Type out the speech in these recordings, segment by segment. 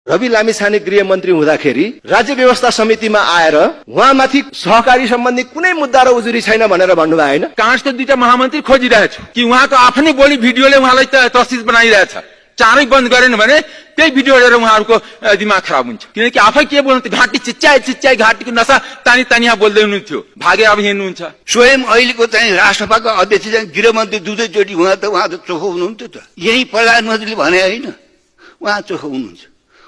रवि लामिछाने गृहमन्त्री हुँदाखेरि राज्य व्यवस्था समितिमा आएर उहाँमाथि सहकारी सम्बन्धी कुनै मुद्दा र उजुरी छैन भनेर भन्नुभयो होइन? काङ्ग्रेसको दुईटा महामन्त्री खोजिरहेछ कि उहाँको आफ्नै बोली भिडियोले उहाँलाई तस्दिस बनाइरहेछ। चाँडै बन्द गरेन भने त्यही भिडियो हेरेर उहाँहरूको दिमाग खराब हुन्छ। किनकि आफै के बोल्नु, घाँटी चिच्चाइ घाँटीको नसा तानी यहाँ बोल्दै हुनुहुन्थ्यो, भागेर अब हिँड्नुहुन्छ। स्वयं अहिलेको चाहिँ राष्ट्रसभाको अध्यक्ष चाहिँ गृहमन्त्री दुवैचोटि उहाँ त चोखो हुनुहुन्थ्यो त। यही प्रधानमन्त्रीले भने होइन, उहाँ चोखो हुनुहुन्छ।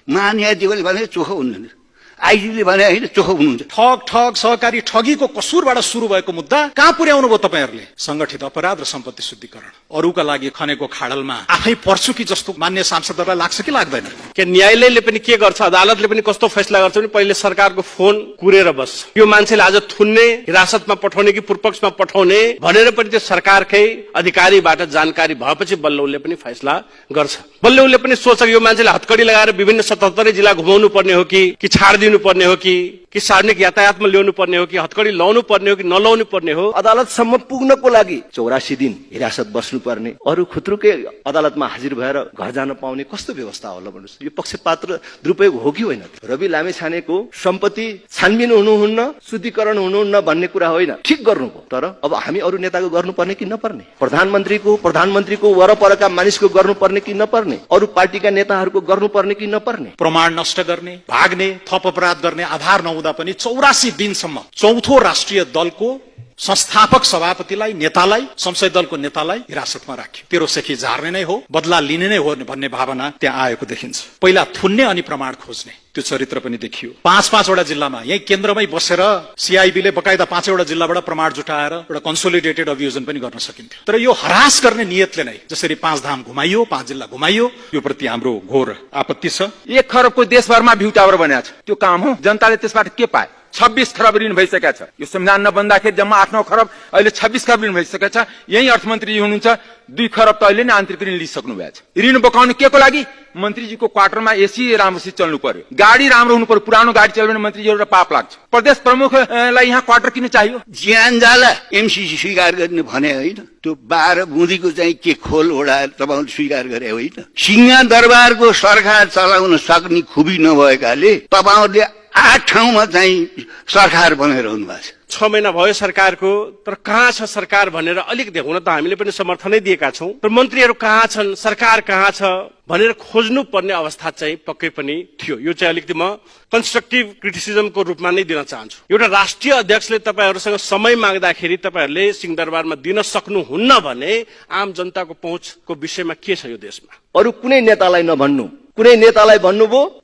महान्यायाधिकरले भने चोखो हुनुहुन्छ, आइसीले भने होइन चोखो हुनुहुन्छ। ठग सहकारी ठगीको कसुरबाट सुरु भएको मुद्दा कहाँ पुर्याउनु भयो तपाईहरुले? संगठित अपराध र सम्पत्ति शुद्धिकरण। अरूका लागि खनेको खाडलमा आफै पर्छु कि जस्तो मान्य सांसदहरुलाई लाग्छ कि लाग्दैन? के न्यायालयले पनि के गर्छ, अदालतले पनि कस्तो फैसला गर्छ भने पहिले सरकारको फोन कुरेर बस्छ। यो मान्छेले आज थुन्ने, हिरासतमा पठाउने कि पूर्वपक्षमा पठाउने भनेर पनि त्यो सरकारकै अधिकारीबाट जानकारी भएपछि बल्ल उसले पनि फैसला गर्छ। बल्ल उसले पनि सोच्छ यो मान्छेले हत्कडी लगाएर विभिन्न 77 जिल्ला घुमाउनु पर्ने हो कि छाड्दिनु पर्ने हो कि सार्वजनिक यातायातमा ल्याउनु पर्ने हो कि हत्कडी लाउनु पर्ने हो कि नलाउनु पर्ने हो। अदालतसम्म पुग्नको लागि 84 दिन हिरासत बस्नु पर्ने, अरू खुत्रुकै अदालतमा हाजिर भएर घर जान पाउने कस्तो व्यवस्था होला भन्नुहोस्? यो पक्षपात र दुरुपयोग हो कि होइन? रवि लामिछानेको सम्पत्ति छानबिन हुनुहुन्न, शुद्धिकरण हुनुहुन्न भन्ने कुरा होइन, ठिक गर्नुभयो। तर अब हामी अरू नेताको गर्नुपर्ने कि नपर्ने? प्रधानमन्त्रीको वरपरका मानिसको गर्नुपर्ने कि नपर्ने? अरू पार्टीका नेताहरूको गर्नुपर्ने कि नपर्ने? प्रमाण नष्ट गर्ने, भाग्ने, थप अपराध गर्ने आधार नहुँदा पनि 84 दिनसम्म चौथो राष्ट्रिय दलको संस्थापक सभापतिलाई, नेतालाई, संसदीय दलको नेतालाई हिरासतमा राख्यो। तेरो सेखी झार्ने नै हो, बदला लिने नै हो भन्ने भावना त्यहाँ आएको देखिन्छ। पहिला थुन्ने अनि प्रमाण खोज्ने त्यो चरित्र पनि देखियो। 5-5 जिल्लामा यही केन्द्रमै बसेर सीआईबीले बकाइदा 5 जिल्लाबाट प्रमाण जुटाएर एउटा कन्सोलिडेटेड अभियोजन पनि गर्न सकिन्थ्यो। तर यो हरास गर्ने नियतले नै जसरी 5 धाम घुमाइयो, 5 जिल्ला घुमाइयो, यो प्रति हाम्रो घोर आपत्ति छ। 1 खरबको देशभरमा भ्यू टावर बनाएको छ, त्यो काम हो? जनताले त्यसबाट के पाए? 26 खरब ऋण भइसकेको छ। यो संविधान नबन्दाखेरि जम्मा 8-9 खरब, अहिले 26 खरब ऋण भइसकेको छ। यही अर्थमन्त्री हुनुहुन्छ, 2 खरब त अहिले नै आन्तरिक ऋण लिइसक्नु भएको छ। ऋण बोकाउनु के को लागि? मन्त्रीजीको क्वार्टरमा एसी राम्रोसित चल्नु पर्यो, गाडी राम्रो हुनु पर्यो। पुरानो गाडी चल्यो भने मन्त्रीजी एउटा पाप लाग्छ। प्रदेश प्रमुखलाई यहाँ क्वार्टर किन चाहियो? ज्यान जाला एमसीसी स्वीकार गर्ने भने होइन, त्यो 12 बुँदीको चाहिँ के खोल ओढाएर तपाईँले स्वीकार गरे होइन। सिंहदरबारको सरकार चलाउन सक्ने खुबी नभएकाले तपाईँहरूले 8 ठाउँमा चाहिँ सरकार बनेर हुनुभएको छ। 6 महिना भयो सरकारको, तर कहाँ छ सरकार भनेर अलिकति हुन त हामीले पनि समर्थनै दिएका छौं। तर मन्त्रीहरू कहाँ छन्, सरकार कहाँ छ भनेर खोज्नु पर्ने अवस्था चाहिँ पक्कै पनि थियो। यो चाहिँ अलिकति म कन्स्ट्रक्टिभ क्रिटिसिजमको रूपमा नै दिन चाहन्छु। एउटा राष्ट्रिय अध्यक्षले तपाईहरुसँग समय माग्दाखेरि तपाईहरुले सिंहदरबारमा दिन सक्नुहुन्न भने आम जनताको पहुँचको विषयमा के छ यो देशमा? अरू कुनै नेतालाई नभन्नु, कुनै नेतालाई भन्नुभयो